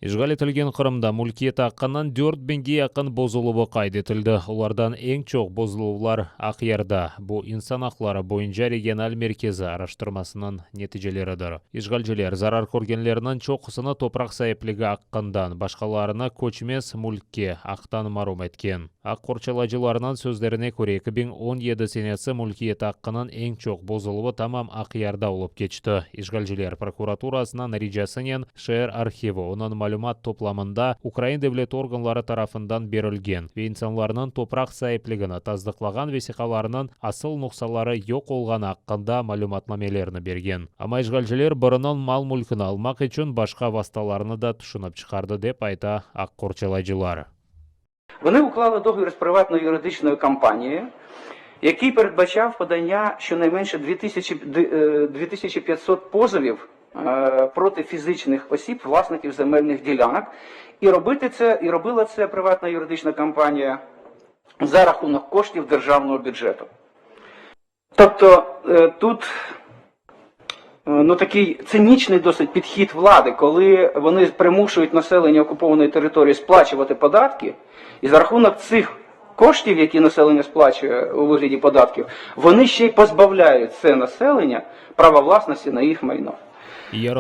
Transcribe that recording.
İşğal etilgen Qırımda mülkiyet aqqınıñ 4000ge yaqın bozuluvı qayd etildi. Olardan eñ çoq bozuluvlar Aqyarda. Bu, İnsan aqları boyunca regional merkezi araştırmasınıñ neticeleridir. İşğalciler zarar körgenlerniñ çoqusını topraq saipligi aqqından, başqalarını köçmez mülkke aqtan marum etken. Aq qorçalayıcılarnıñ sözlerine köre, 2017 senesi mülkiyet aqqınıñ eñ çoq bozuluvı tamam Aqyarda olıp keçti. İşğalciler prokuraturasınıñ ricasınen şeer arhivi, onıñ malümat toplamında ukrain devlet organları tarafından berilgen ve insanlarnıñ topraq saipligini tasdıqlağan vesiqalarnıñ asıl nushaları yoq olğanı aqqında malümatnamelerni bergen. Amma işğalciler biriniñ mal-mülkini almaq içün başqa vastalarnı da tüşünip çıqardı, dep ayta aq qorçalayıcılar. Вони уклали договір з приватною юридичною компанією, який передбачав подання щонайменше 2000, 2500 позовів проти фізичних осіб, власників земельних ділянок. І робити це, і робила це приватна юридична компанія за рахунок коштів державного бюджету. Тобто тут ну, такий цинічний досить підхід влади, коли вони примушують населення окупованої території сплачувати податки, і за рахунок цих коштів, які населення сплачує у вигляді податків, вони ще й позбавляють це населення права власності на їх майно. Yarın.